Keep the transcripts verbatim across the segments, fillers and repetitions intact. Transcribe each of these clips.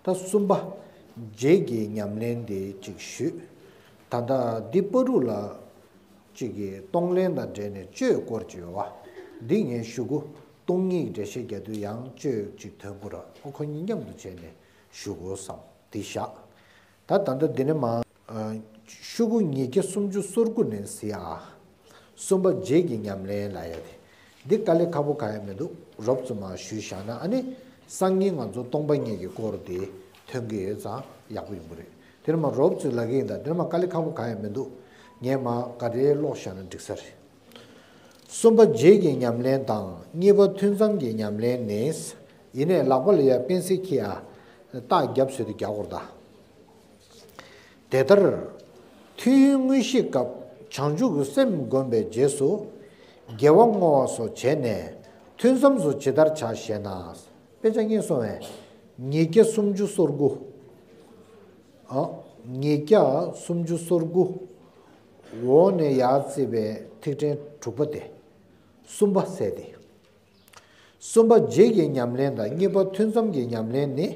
ད་གསུམ་པ། རྗེས་ཀྱི་ཉམས་ལེན་དེ་གཅིག་ཞུས། ད་ལྟ་འདི་བར་དུ་ལ་གཅིག་གི་གཏོང་ལེན་དང་འབྲེལ་ནས་གཅོད་སྐོར་གཅིག་ཡོད་པ། འདི་ངས་ཞུ་གུ་སྟོང་ཉིད་འགྲེལ་བཤད་རྒྱག་དུས་ཡང་གཅོད་ཅིག་ཐོན་གི་ར། ཨོ་ཁོ་གཉིས་མཉམ་དུ་བྱས་ནས་ཞུ་དགོས་བསམ། འདི་བཞག་ད་ད་ལྟ་འདི་ནས་མ། ཨ། ཤོག་གུ་ཉིས་བརྒྱ་སུམ་ཅུ་སོ་དགུ་ནས་གཟིགས་ཨ། གསུམ་པ་རྗེས་ཀྱི་ཉམས་ལེན་ལབ་ཡ་དེ། འདི་དཀའ་ལས་ཁག་པོ་གང་ཡང་མི་འདུག་རོབ་ཙམ་མ་ཞུས་བཞག་ན་ཨ་ནི། སང་ཉིན་ང་ཚོ་སྟོང་པ་ཉིད་ཀྱི་སྐོར་དེ་ཐོན་གྱི་ཡོད་ཙང་ཡག་པོ་ཡོང་གི་རེད། དེ་ནས་མ་རོབ་ཙམ་ལབ་ཀྱི་ཡིན། ད་དེ་ནས་མ་དཀའ་ལས་ཁག་པོ་གང་ཡང་མི་འདུག་ངས་མ་ག་རེ་ཀློག་བཞག་ན་འགྲིག་ས་རེད། གསུམ་པ་རྗེས་ཀྱི་ཉམས་ལེན་དང་གཉིས་པ་ཐུན་མཚམས་ཀྱི་ཉམས་ལེན་ནི། ཡིན་ནས་ལག་པ་ལ་ཡ་པེན་སིལ་འཁྱེར་ཡ། རྟགས་རྒྱབ་བཟོས་ཏེ་རྒྱག་དགོས་རེད་ད། དེ་ལྟར། ཐུན་དངོས་གཞིའི་སྐབས་བྱང་ཆུབ་ཀྱི་སེམས་བསྒོམས་པའི་རྗེས་སུ། དགེ་བ་བསྔོ་བ་སོགས་བྱས་ནས་ཐུན་མཚམས་སུ་ཇི་ལྟར་བྱ་ཞེ་ན། དཔེ་ཆ་རྙེད་སོང་བས། ཉིས་བརྒྱ་སུམ་ཅུ་སོ་དགུ། ཨ། ཉིས་བརྒྱ་སུམ་ཅུ་སོ་དགུ། འོག་ནས་ཡར་བརྩིས་པའི་ཐིག་ཕྲེང་དྲུག་པ་དེ། གསུམ་པ་ཟེར་ཏེ། གསུམ་པ་རྗེས་ཀྱི་ཉམས་ལེན་དང་གཉིས་པ་ཐུན་མཚམས་ཀྱི་ཉམས་ལེན་ནི།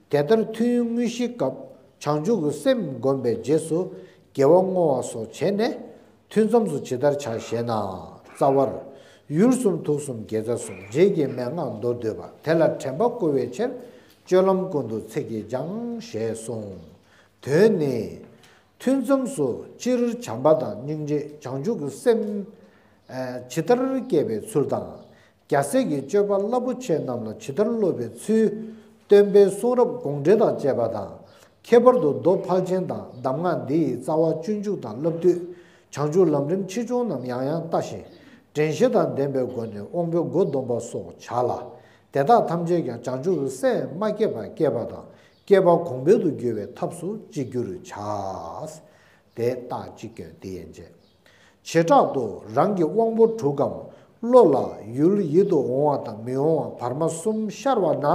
དེ་ལྟར་ཐུན་དངོས་གཞིའི་སྐབས་བྱང་ཆུབ་ཀྱི་སེམས་བསྒོམས་པའི་རྗེས་སུ་དགེ་བ་བསྔོ་བ་སོགས་བྱས་ནས་ཐུན་མཚམས་སུ་ཇི་ལྟར་བྱ་ཞེ་ན། རྩ་བར། ཡུལ་གསུམ་དུག་གསུམ་དགེ་རྩ་གསུམ་རྗེས་ཀྱི་མན་ངག་མདོར་བསྡུས་པ་དེ་ལ་དྲན་པ་བསྐུལ་བའི་ཕྱིར་སྤྱོད་ལམ་ཀུན་ཏུ་ཚིག་གིས་སྦྱང་ཞེས་གསུངས། དོན་ནི། ཐུན་མཚམས་སུ་སྤྱིར་བྱམས་པ་དང་སྙིང་རྗེ་བྱང་ཆུབ་ཀྱི་སེམས། ཨ། ཇི་ལྟར་བསྐྱེད་པའི་ཚུལ་དང་། རྒྱལ་སྲས་ཀྱི་སྤྱོད་པ་རླབས་པོ་ཆེ་རྣམས་ལ་ཇི་ལྟར་སློབ་པའི་ཚུལ། སྟོན་པའི་གསུང་རབ་དགོངས་འགྲེལ་དང་བཅས་པ་དང་། ཁྱད་པར་དུ་མདོ་ཕལ་ཆེན་དང་གདམས་ངག་འདི་ཡི་རྩ་བ་སྤྱོད་འཇུག་དང་བསླབ་བཏུས། བྱང་ཆུབ་ལམ་རིམ་ཆེ་ཆུང་རྣམས་ཡང་ཡང་བལྟ་ཞིང་། དྲན་ཤེས་དང་ལྡན་པའི་སྒོ་ནས་དབང་པོའི་སྒོ་སྡོམ་པ་སོགས་བྱ་ལ། དེ་དག་ཐམས་ཅད་ཀྱང་བྱང་ཆུབ་ཀྱི་སེམས་མ་སྐྱེས་པ་སྐྱེས་པ་དང་། སྐྱེས་པ་གོང་འཕེལ་དུ་འགྱུར་བའི་ཐབས་སུ་ཅི་འགྱུར་བྱ། དེ་རྟགས་གཅིག་སྐྱོན་དེ་ཡན་ཆད། བྱེ་བྲག་ཏུ་རང་གི་དབང་པོ་དྲུག་གམ་བློ་ལ་ཡུལ་ཡིད་དུ་འོང་བ་དང་མི་འོང་བ་བར་མ་གསུམ་ཤར་བ་ན།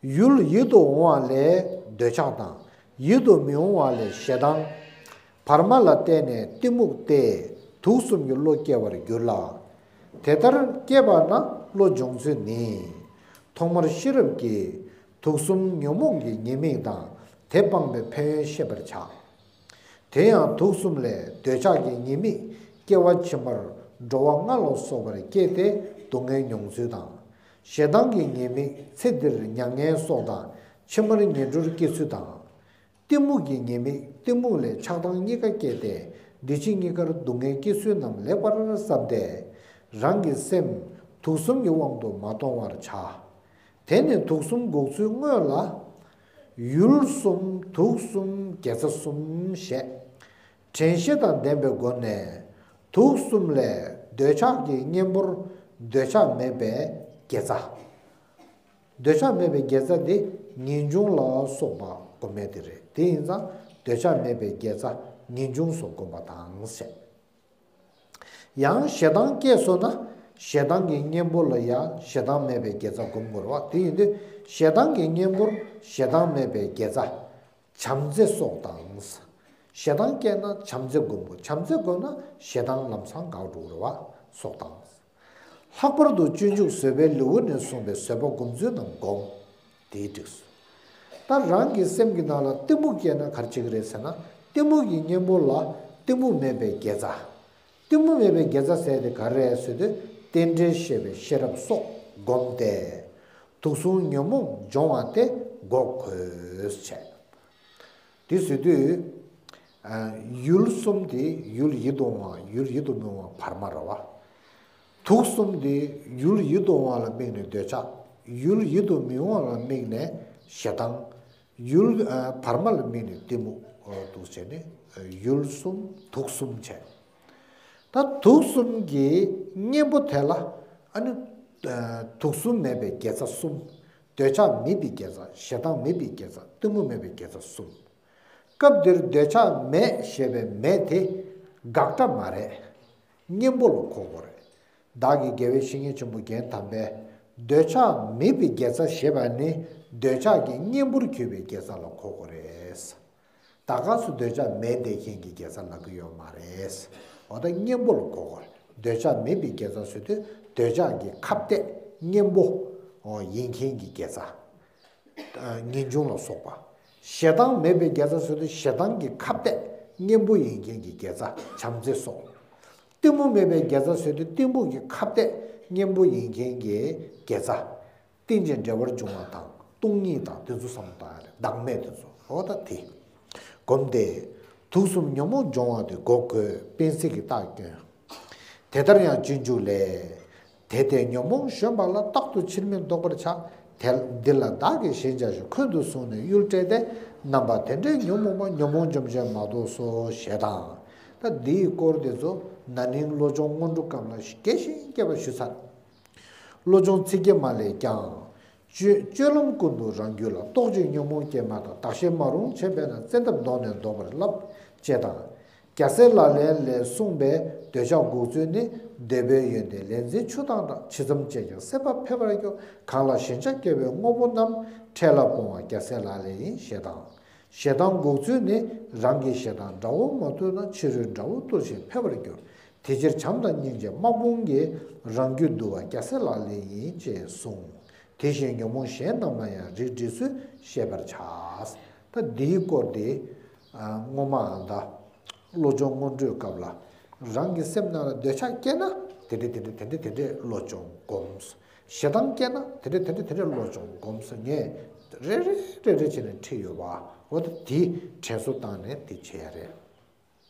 ཡུལ་ཡིད་དུ་འོང་བ་ལས་འདོད་ཆགས་དང་། ཡིད་དུ་མི་འོང་བ་ལས་ཞེ་སྡང་། བར་མ་ལ་བརྟེན་ནས་གཏི་མུག་སྟེ་དུག་གསུམ་གྱི་བློ་སྐྱེ་བར་འགྱུར་ལ། དེ་ལྟར་སྐྱེས་པ་ན་བློ་སྦྱོང་ཚུལ་ནི། ཐོག་མར་ཤེས་རབ་ཀྱིས་དུག་གསུམ་ཉོན་མོངས་ཀྱི་ཉེས་དམིགས་དང་དེ་སྤངས་པའི་ཕན་ཡོན་ཤེས་པར་བྱ། དེ་ཡང་དུག་གསུམ་ལས་འདོད་ཆགས་ཀྱི་ཉེས་དམིགས་སྐྱེ་བ་ཕྱི་མར་འགྲོ་བ་ལྔ་ལ་སོགས་པར་སྐྱེས་ཏེ་སྡུག་བསྔལ་མྱོང་ཚུལ་དང་། ཞེ་སྡང་གི་ཉེས་དམིགས་ཚེ་འདིར་མྱ་ངན་སོགས་དང་ཕྱི་མར་ངན་འགྲོར་སྐྱེ་ཚུལ་དང་། གཏི་མུག་གི་ཉེས་དམིགས་གཏི་མུག་ལས་ཆགས་སྡང་གཉིས་ཀ་སྐྱེས་ཏེ་འདི་ཕྱི་གཉིས་ཀར་སྡུག་བསྔལ་སྐྱེ་ཚུལ་རྣམས་ལེགས་པར་བསམས་ཏེ། རང་གི་སེམས་དུག་གསུམ་གྱི་དབང་དུ་མ་གཏོང་བར་བྱ། དེ་ནི་དུག་གསུམ་འགོག་ཚུལ་དངོས་ལ། ཡུལ་གསུམ་དུག་གསུམ་དགེ་རྩ་གསུམ་ཞེས། དྲན་ཤེས་དང་ལྡན་པའི་སྒོ་ནས་དུག་གསུམ་ལས་འདོད་ཆགས་ཀྱི་གཉེན་པོར་འདོད་ཆགས་མེད་པའི་དགེ་རྩ། འདོད་ཆགས་མེད་པའི་དགེ་རྩ་དེ་ངེས་འབྱུང་ལ་སོགས་པ་སྒོམ་ཡས་དེ་རེད། དེ་ཡིན་ཙང་འདོད་ཆགས་མེད་པའི་དགེ་རྩ་ངེས་འབྱུང་སོགས་སྒོམ་པ་དང་ཞེས། ཡང་ཞེ་སྡང་སྐྱེས་སོང་ན་ཞེ་སྡང་གི་གཉེན་པོ་ལ་ཡང་ཞེ་སྡང་མེད་པའི་དགེ་རྩ་སྒོམ་དགོས་རེད་བ། དེ་ཡིན་དུས་ཞེ་སྡང་གི་གཉེན་པོར་ཞེ་སྡང་མེད་པའི་དགེ་རྩ། བྱམས་བརྩེ་སོགས་དང་། ཞེ་སྡང་སྐྱེས་ན་བྱམས་བརྩེ་སྒོམ་དགོས། བྱམས་བརྩེ་སྒོམ་ན་ཞེ་སྡང་ལམ་སང་འགག་འགྲོ་གི་རེད་བ། སོགས་དང་། ལྷག་པར་དུ་སྤྱོད་འཇུག་བཟོད་པའི་ལེའུ་ནས་གསུངས་པའི་བཟོད་པ་སྒོམ་ཚུལ་རྣམས་སྒོམ། དེའི་འགྲིགས་སོ། ད་རང་གི་སེམས་ཀྱི་ནང་ལ་གཏི་མུག་སྐྱེས་ན་ག་རེ་བྱེད་ཀྱི་རེད་ཟེར་ན། གཏི་མུག་གི་གཉེན་པོ་ལ་གཏི་མུག་མེད་པའི་དགེ་རྩ། གཏི་མུག་མེད་པའི་དགེ་རྩ་ཟེར་དེ་ག་རེ་རེད་ཟེར་དུས་རྟེན་འབྲེལ་ཤེས་པའི་ཤེས་རབ་སོགས་བསྒོམས་ཏེ། དུག་གསུམ་ཉོན་མོངས་སྦྱོང་བ་དེ་འགོག་དགོས་བྱས། དེ་ཟེར་དུས། ཡུལ་གསུམ་དེ་ཡུལ་ཡིད་དུ་འོང་བ་ཡུལ་ཡིད་དུ་མི་འོང་བ་བར་མ་རེད་བ། དུག་གསུམ་དེ་ཡུལ་ཡིད་དུ་འོང་བ་ལ་དམིགས་ནས་འདོད་ཆགས། ཡུལ་ཡིད་དུ་མི་འོང་བ་ལ་དམིགས་ནས་ཞེ་སྡང་། ཡུལ་བར་མ་ལ་དམིགས་ནས་གཏི་མུག་འདུག་བྱས་ནས་ཡུལ་གསུམ་དུག་གསུམ་བྱས། ད་དུག་གསུམ་གྱི་གཉེན་པོ་དེ་ལ་ཨ་ནི། དུག་གསུམ་མེད་པའི་དགེ་རྩ་གསུམ། འདོད་ཆགས་མེད་པའི་དགེ་རྩ། ཞེ་སྡང་མེད་པའི་དགེ་རྩ། གཏི་མུག་མེད་པའི་དགེ་རྩ་གསུམ། སྐབས་འདིར་འདོད་ཆགས་མེད་ཞེས་པའི་མེད་དེ་དགག་སྒྲ་མ་རེད། གཉེན་པོ་ལ་གོ་དགོས་རེད། བདག་གི་དགེ་བའི་བཤེས་གཉེན་ཆེན་པོ་རྒན་དམ་པས་འདོད་ཆགས་མེད་པའི་དགེ་རྩ་ཞེས་པ་ནི་འདོད་ཆགས་ཀྱི་གཉེན་པོར་གྱུར་པའི་དགེ་རྩ་ལ་གོ་དགོས་རེད། ད་ག་སུ་འདོད་ཆགས་མེད་བསྡད་མཁན་གྱི་དགེ་རྩ་ལབ་ཀྱི་ཡོད་མ་རེད། འོ་ད་གཉེན་པོ་ལ་གོ་དགོས་རེད། འདོད་ཆགས་མེད་པའི་དགེ་རྩ་ཟེར་དུས་འདོད་ཆགས་ཀྱི་ཁ་གཏད་གཉེན་པོ་ཡིན་མཁན་གྱི་དགེ་རྩ། ངེས་འབྱུང་ལ་སོགས་པ། ཞེ་སྡང་མེད་པའི་དགེ་རྩ་ཟེར་དུས་ཞེ་སྡང་གི་ཁ་གཏད་གཉེན་པོ་ཡིན་མཁན་གྱི་དགེ་རྩ་བྱམས་བརྩེ་སོགས། གཏི་མུག་མེད་པའི་དགེ་རྩ་ཟེར་དུས་གཏི་མུག་གི་ཁ་གཏད་གཉེན་པོ་ཡིན་མཁན་གྱི་དགེ་རྩ། རྟེན་ཅིང་འབྲེལ་བར་འབྱུང་བ་དང་སྟོང་ཉིད་དང་དེ་ཚོ་བསམ་བློ་བཏང་ཡ་རེད། བདག་མེད་དེ་ཚོ་འོ་ད་དེ། སྒོམ་སྟེ། དུག་གསུམ་ཉོན་མོངས་སྦྱོང་བ་དེ་འགོག་དགོས། དཔེ་གཟེར་གྱི་རྟགས་སྐྱོན། དེ་ལྟར་ཡང་སྤྱོད་འཇུག་ལས། དེ་ལྟས་ཉོན་མོངས་གཞོམ་པ་ལ། རྟག་ཏུ་ཕྱིར་མི་ལྡོག་པར་བྱ། དེ་འདི་ལ་བདག་གིས་ཞེན་བྱ་ཞིང་། འཁོན་དུ་བཟུང་ནས་གཡུལ་བྲལ་ཏེ། རྣམ་པ་དེ་འདྲའི་ཉོན་མོངས་པ། ཉོན་མོངས་འཇོམས་བྱེད་མ་གཏོགས་སོ། ཞེས་དང་། ད་འདིའི་སྐོར་དེ་ཚོ་ན་ནིང་བློ་སྦྱོང་སྔོན་འགྲོ་སྐབས་ལ་རྒྱས་ཤིང་རྒྱས་པར་ཞུས་ཚར། བློ་སྦྱོང་ཚིག་བརྒྱད་མ་ལས་ཀྱང་། སྤྱོད་སྤྱོད་ལམ་ཀུན་ཏུ་རང་རྒྱུད་ལ། རྟོག་བཅས་ཉོན་མོངས་སྐྱེས་མ་ཐག། བདག་གཞན་མ་རུངས་བྱེད་པས་ན། བཙན་ཐབས་གདོང་ནས་བཟློག་པར་བསླབ། ཅེས་དང་། རྒྱལ་སྲས་ལག་ལེན་ལས་གསུངས་པའི་འདོད་ཆགས་འགོག་ཚུལ་ནི། འདོད་པའི་ཡོན་ཏན་ལས་འཛིན་ཆུ་དང་འདྲ། ཇི་ཙམ་སྤྱད་ཀྱང་སྲེད་པ་འཕེལ་བར་འགྱུར། གང་ལ་ཞེན་ཆགས་སྐྱེ་བའི་དངོས་པོ་རྣམས། འཕྲལ་ལ་སྤོང་བ་རྒྱལ་སྲས་ལག་ལེན་ཡིན། ཞེས་དང་། ཞེ་སྡང་འགོག་ཚུལ་ནི། རང་གིས་ཞེ་སྡང་དགྲ་བོ་མ་བཏུལ་ན། ཕྱི་རོལ་དགྲ་བོ་བཏུལ་ཞིང་འཕེལ་བར་འགྱུར། དེ་ཕྱིར་བྱམས་དང་སྙིང་རྗེ་དམག་དཔུང་གིས། རང་རྒྱུད་འདུལ་བ་རྒྱལ་སྲས་ལག་ལེན་ཡིན། ཅེས་གསུངས། དེ་བཞིན་ཉོན་མོངས་གཞན་རྣམས་ལ་ཡང་། རིགས་འགྲེ་ཚུལ་ཤེས་པར་བྱ། ད་འདིའི་སྐོར་དེ། སྔོན་མའང་ད་བློ་སྦྱོང་སྔོན་འགྲོའི་སྐབས་ལ། རང་གི་སེམས་ནང་ལ་འདོད་ཆགས་སྐྱེས་ན་དེ་འདྲ་དེ་འདྲ་དེ་འདྲ་དེ་འདྲ་བློ་སྦྱོང་སྒོམས། ཞེ་སྡང་སྐྱེས་ན་དེ་འདྲ་དེ་འདྲ་དེ་འདྲ་བློ་སྦྱོང་སྒོམས། ངས་རེ་རེ་རེ་རེ་བྱས་ནས་ཁྲིད་ཡོད་པ། འོ་ད་དེ་དྲན་གསོ་བཏང་ནས་དེ་བྱེད་ཡ་རེད།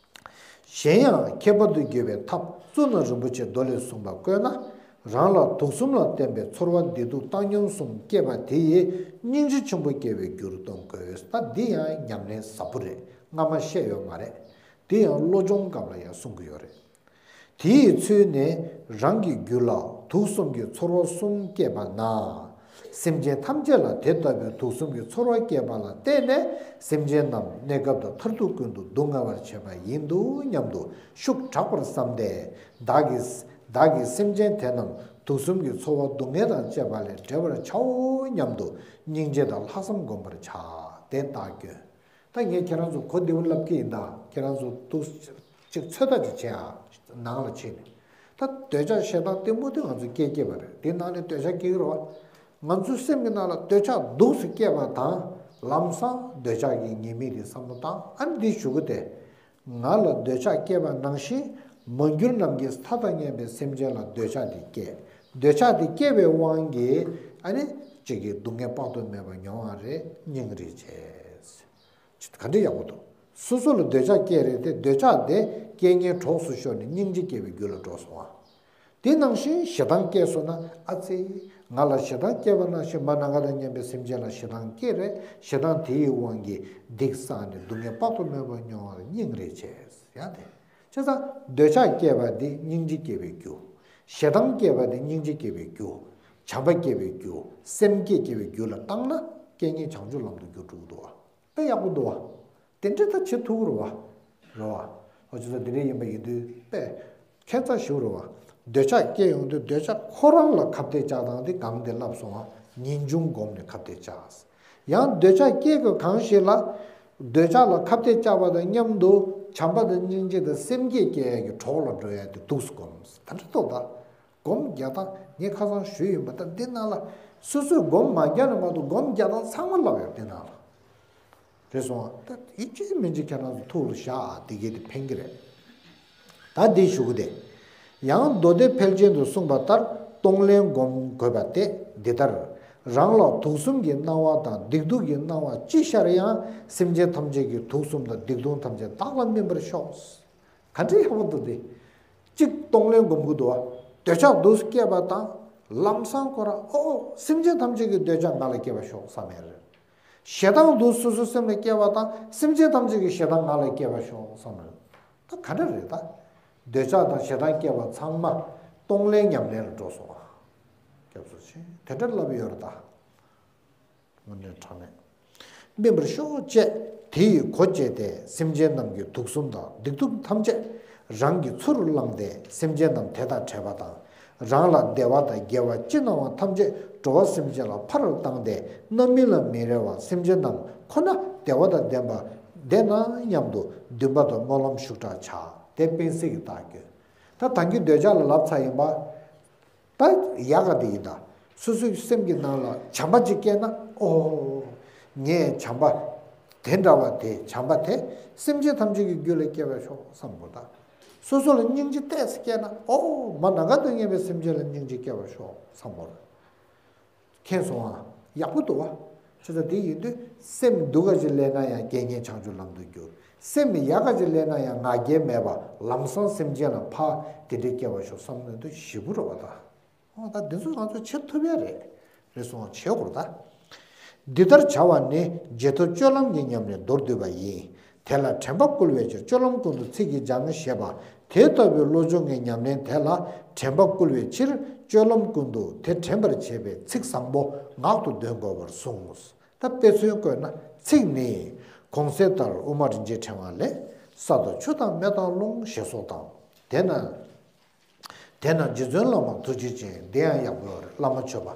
གཞན་ཡང་ཁྱད་པར་དུ་གྱུར་པའི་ཐབས་གཙུག་ན་རིན་པོ་ཆེའི་མདོ་ལས་གསུངས་པ་བཀོད་ན། རང་ལ་དུག་གསུམ་ལ་བརྟེན་པའི་ཚོར་བ་བདེ་སྡུག་བཏང་སྙོམས་གསུམ་སྐྱེས་པ་དེ་ཡིས་སྙིང་རྗེ་ཆེན་པོ་སྐྱེ་བའི་རྒྱུར་སྟོན་དགོས། ད་འདི་ཡང་ཉམས་ལེན་ཟབ་པོ་རེད། སྔ་མ་བཤད་ཡོད་མ་རེད། དེ་ཡང་བློ་སྦྱོང་སྐབས་ལ་ཡང་གསུང་གི་ཡོད་རེད། དེའི་ཚུལ་ནི། རང་གི་རྒྱུད་ལ་དུག་གསུམ་གྱི་ཚོར་བ་གསུམ་སྐྱེས་པ་ན། སེམས་ཅན་ཐམས་ཅད་ལ་དེ་ལྟ་བུའི་དུག་གསུམ་གྱི་ཚོར་བ་སྐྱེས་པ་ལ་བརྟེན་ནས། སེམས་ཅན་རྣམས་གནས་སྐབས་དང་མཐར་ཐུག་ཀུན་ཏུ་སྡུག་བསྔལ་བར་བྱེད་པ་ཡིན་འདུག་སྙམ་དུ་ཤུགས་དྲག་པར་བསམས་ཏེ། བདག་གིས་བདག་གིས་སེམས་ཅན་དེ་རྣམས་དུག་གསུམ་གྱི་ཚོར་བ་སྡུག་བསྔལ་དང་བཅས་པ་ལས་བསྒྲལ་བར་བྱའོ་སྙམ་དུ་སྙིང་རྗེ་དང་ལྷག་བསམ་བསྒོམ་པར་བྱ། དེ་རྟགས་སྐྱོན། ད་ངས་ཁྱེད་རང་ཚོ་གོ་བདེ་པོ་ལབ་ཀྱི་ཡིན་ད། ཁྱེད་རང་ཚོ་འདུག་ཅིག་ཚོད་ལྟ་ཅིག་བྱེད་ཨ། ནང་ལ་ཕྱིན་ནས། ད་འདོད་ཆགས་ཞེ་སྡང་གཏི་མུག་དེ་ང་ཚོ་སྐྱེ་སྐྱེ་བ་རེད། དེ་ནང་ནས་འདོད་ཆགས་སྐྱེ་གི་རེད་བ། ང་ཚོའི་སེམས་ཀྱི་ནང་ལ་འདོད་ཆགས་འདུག་སེ་སྐྱེ་བ་དང་། ལམ་སང་འདོད་ཆགས་ཀྱི་ཉེས་དམིགས་དེ་བསམ་བློ་བཏང་ཨ། འདི་ཞུ་གི་དེ། ང་ལ་འདོད་ཆགས་སྐྱེ་བ་ནང་བཞིན། མ་གྱུར་ནམ་མཁའི་མཐའ་དང་མཉམ་པའི་སེམས་ཅན་ལ་འདོད་ཆགས་དེ་སྐྱེ། འདོད་ཆགས་དེ་སྐྱེ་བའི་དབང་གིས་ཨ་ནི་གཅིག་གིས་སྡུག་བསྔལ་དཔག་ཏུ་མེད་པ་མྱོང་བ་རེད། སྙིང་རེ་རྗེ། ག་འདྲ་ཡག་པོ་འདུག་སོ་སོ་ལ་འདོད་ཆགས་སྐྱེས་རེད་དེ། འདོད་ཆགས་དེ་སྐྱེ་མཁན་གྲོགས་སུ་ཤོར་ནས་སྙིང་རྗེ་སྐྱེ་བའི་རྒྱུ་ལ་འགྲོ་སོང་ཨ། དེ་ནང་བཞིན་ཞེ་སྡང་སྐྱེས་སོང་ན། ཨ་ཙི། ང་ལ་ཞེ་སྡང་སྐྱེས་པ་ནང་བཞིན་མ་ནམ་མཁའ་དང་མཉམ་པའི་སེམས་ཅན་ལ་ཞེ་སྡང་སྐྱེས་རེད། ཞེ་སྡང་དེའི་དབང་གིས་སྡིག་བསགས་ནས་སྡུག་བསྔལ་དཔག་ཏུ་མེད་པ་མྱོང་བར་སྙིང་རེ་རྗེ། ཡང་དེ། བྱས་ཙང་འདོད་ཆགས་སྐྱེས་པ་འདི་སྙིང་རྗེ་སྐྱེ་བའི་རྒྱུ། ཞེ་སྡང་སྐྱེས་པ་འདི་སྙིང་རྗེ་སྐྱེ་བའི་རྒྱུ། བྱམས་པ་སྐྱེ་བའི་རྒྱུ། སེམས་བསྐྱེད་སྐྱེ་བའི་རྒྱུ་ལ་བཏང་ན་རྐྱེན་ངན་བྱང་ཆུབ་ལམ་དུ་འགྱུར་འགྲོ་གི་འདུག་བ། དཔེ་ཡག་པོ་འདུག་བ། དེ་འདྲ་ད་བྱེད་ཐུབ་རེད་བ། རེད་བ། ཨོ་ཅི་ད་དེ་འདྲ་ཡིན་པ་ཡིན་དུས་དཔེ་ཁྱད་མཚར་ཞིག་རེད་བ། འདོད་ཆགས་སྐྱེ་ཡོང་དུས་འདོད་ཆགས་ཁོ་རང་ལ་ཁ་གཏད་བཅག་སྟངས་དེ་གང་དེ་ལབ་སོང་བ། ངེས་འབྱུང་སྒོམ་ནས་ཁ་གཏད་བཅག་ཡང་འདོད་ཆགས་སྐྱེ་དགོས་གང་ཞིག་ལ། འདོད་ཆགས་ལ་ཁ་གཏད་བཅག་པ་དང་མཉམ་དུ་བྱམས་པ་དང་སྙིང་རྗེ་དང་སེམས་བསྐྱེད་སྐྱེ་ཡག་གི་གྲོགས་ལ་འགྲོ་ཡག་དེ་འདུག་སེ་སྒོམ། ད་འདྲ་ཐོག་ད། སྒོམ་རྒྱག་སྟངས་ངས་ཁ་སང་ཞུས་ཡིན་པ། ད་འདི་ནང་ལ་སོ་སོས་སྒོམ་མ་རྒྱག་ནས་མ་གཏོགས་སྒོམ་རྒྱག་སྟངས་ཚང་མ་ལབ་ཡོད་འདི་ནང་ལ། རེད་སོང་ཨ། ད་ཡིད་ཆེས་མིན་ཅི་ཁྱེད་རང་ཚོ་ཐུགས་ལ་བཞག་ཨ། འདི་གས་དེ་ཕན་གི་རེད། ད་འདི་ཞུ་གི་དེ། ཡང་མདོ་སྡེ་ཕལ་ཆེན་དུ་གསུངས་པ་ལྟར་གཏོང་ལེན་སྒོམ་དགོས་པ་སྟེ། འདི་ལྟར། རང་ལ་དུག་གསུམ་གྱི་སྣང་བ་དང་སྡིག་སྡུག་གི་སྣང་བ་ཅི་ཤར་ཡང་། སེམས་ཅན་ཐམས་ཅད་ཀྱི་དུག་གསུམ་དང་སྡིག་ལྟུང་ཐམས་ཅད་བདག་ལ་སྨིན་པར་ཤོག་ག་འདྲའི་ཡག་པོ་འདུག་དེ། གཅིག་གཏོང་ལེན་སྒོམ་གྱི་འདུག་བ། འདོད་ཆགས་འདུག་སྐྱེས་པ་དང་། ལམ་སང་ཁོ་རང་ཨོ་སེམས་ཅན་ཐམས་ཅད་ཀྱི་འདོད་ཆགས་ང་ལ་སྐྱེ་བར་ཤོག་བསམ་ཡ་རེད། ཞེ་སྡང་འདུག་སོ་སོའི་སེམས་ལ་སྐྱེ་བ་དང་། སེམས་ཅན་ཐམས་ཅད་ཀྱི་ཞེ་སྡང་ང་ལ་སྐྱེ་བར་ཤོག་བསམ་རེད། ད་ག་འདྲ་རེད་ད། འདོད་ཆགས་དང་ཞེ་སྡང་སྐྱེ་བ་ཚང་མ་གཏོང་ལེན་ཉམས་ལེན་ལ་འགྲོ་སོང་བ། སྐྱབས་སུ་མཆི། དེ་འདྲ་ལབ་ཡོད་རེད་ད། དངོས་གནས་དྲང་གནས། སྨིན་པར་ཤོག་ཅེས་དེ་ཡི་གོ་འབྱེད་དེ། སེམས་ཅན་རྣམས་ཀྱི་དུག་གསུམ་དང་སྡིག་སྡུག་ཐམས་ཅད་རང་གི་ཚུར་བླངས་ཏེ། སེམས་ཅན་རྣམས་དེ་དང་བྲལ་བ་དང་། རང་ལ་བདེ་བ་དང་དགེ་བ་ཅི་སྣང་བ་ཐམས་ཅད་འགྲོ་བ་སེམས་ཅན་ལ་ཕར་བཏང་སྟེ། རྣམ་སྨིན་ལ་མི་རེ་བར་སེམས་ཅན་རྣམས་ཁོ་ན་བདེ་བ་དང་ལྡན་པ་བདེ་ན་སྙམ་དུ་འདུན་པ་དང་སྨོན་ལམ་ཤུགས་དྲག་བྱ། དེ་སྤེལ་གསེར་གྱི་རྟགས་སྐྱོན། ད་ད་གིན་འདོད་ཆགས་ལ་ལབ་ཚར་ཡིན་པ། ད་ཡག་ག་དེ་ཡིན་ད། སོ་སོའི་སེམས་ཀྱི་ནང་ལ་བྱམས་པ་ཅིག་སྐྱེས་ན། ཨོ། ངས་བྱམས་པ་དེ་འདྲ་བ་དེ་བྱམས་པ་དེ་སེམས་ཅན་ཐམས་ཅད་ཀྱི་རྒྱུད་ལ་སྐྱེ་བར་ཤོག་བསམ་དགོས་ད། སོ་སོ་ལ་སྙིང་རྗེ་ཏོག་ཙམ་སྐྱེས་ན། ཨོ་མ་ནམ་མཁའ་དང་མཉམ་པའི་སེམས་ཅན་ལ་སྙིང་རྗེ་སྐྱེ་བར་ཤོག་བསམ་དགོས། མཁྱེན་སོང་ཨ། ཡག་པོ་འདུག་བ། བྱས་ཙང་དེ་ཡིན་དུས་སེམས་སྡུག་ག་ཅིག་སླེབས་ན་ཡང་དགེ་བསྙེན་བྱང་ཆུབ་ལམ་དུ་བསྒྱུར། སེམས་ཡག་ག་ཅིག་སླེབས་ན་ཡང་ང་རྒྱལ་མེད་པ་ལམ་སང་སེམས་ཅན་ལ་ཕར་དེ་འདྲའི་སྐྱེ་བར་ཤོག་བསམ་ནས་འདུག་ཞེ་པོ་རེད་བ་ད། ཨོ་ད་འདི་ཚོ་ང་ཚོས་བྱེད་ཐུབ་ཡ་རེད། རེད་སོང་བྱེད་དགོས་ད། འདི་ལྟར་བྱ་བ་ནི་རྗེས་ཐོབ་སྤྱོད་ལམ་གྱི་ཉམས་ལེན་མདོར་བསྡུས་པ་ཡིན། དེ་ལ་དྲན་པ་བསྐུལ་བའི་ཕྱིར་སྤྱོད་ལམ་ཀུན་ཏུ་ཚིག་གིས་སྦྱང་ཞེས་པ། དེ་ལྟ་བུའི་བློ་སྦྱོང་གི་ཉམས་ལེན་དེ་ལ་དྲན་པ་བསྐུལ་བའི་ཕྱིར་སྤྱོད་ལམ་ཀུན་ཏུ་དེ་དྲན་པར་བྱེད་པའི་ཚིག་བཟང་པོ་ངག་ཏུ་འདོན་དགོས་པར་གསུངས། ད་དཔེ་མཚོན་བཀོད་ན་ཚིག་ནི། གོང་གསལ་ལྟར་དབུ་མ་རིན་ཆེན་ཕྲེང་བ་ལས། ས་དང་ཆུ་དང་མེ་དང་རླུང་ཞེས་སོགས་དང་། དེས་ན། དེས་ན་རྗེ་བཙུན་བླ་མ་ཐུགས་རྗེ་ཅན། འདི་ཡང་ཡག་པོ་ཡོད་རེད། བླ་མ་མཆོད་པ།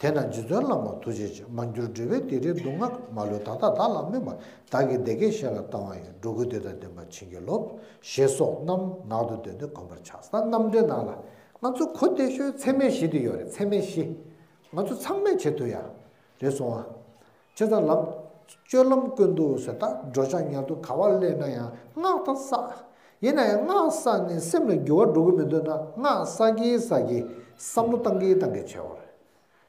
དེས་ན་རྗེ་བཙུན་བླ་མ་ཐུགས་རྗེ་ཅན། མ་གྱུར་འབྲེལ་བའི་སྡིག་སྒྲིབ་སྡུག་བསྔལ་མ་ལུས་ད་ལྟ་བདག་ལ་སྨིན་པ། བདག་གིས་བདེ་སྐྱིད་གཞན་ལ་བཏང་བ་ཡིན། འགྲོ་ཀུན་བདེ་དང་ལྡན་པར་བྱིན་གྱིས་རློབས། ཞེས་སོགས་རྣམས་ངག་ཏུ་བཏོན་ཏེ་གོམས་པར་བྱ། ད་རྣམ་འགྲེལ་ནང་ལ་ང་ཚོ་གོ་བདེ་ཤོས་ཚད་མེད་བཞི་དེ་ཡོད་རེད། ཚད་མེད་བཞི། ང་ཚོ་ཚང་མས་བྱེད་ཐུབ་ཡ། རེད་སོང་ཨ། བྱས་ཙང་ལམ། སྤྱོད་ལམ་ཀུན་ཏུ་ཟེར་ད་འགྲོ་འཆག་ཉལ་འདུག་ག་བ་སླེབས་ན་ཡང་སྔགས་དང་བསགས། ཡིན་ན་ཡང་སྔགས་བསགས་ནས་སེམས་ལ་འགྱུར་བ་འགྲོ་གི་མི་འདུག་ན་སྔགས་བསགས་ཀྱིན་བསགས་ཀྱིན་བསམ་བློ་བཏང་གིན་བཏང་གིན་བྱས་པ་རེད།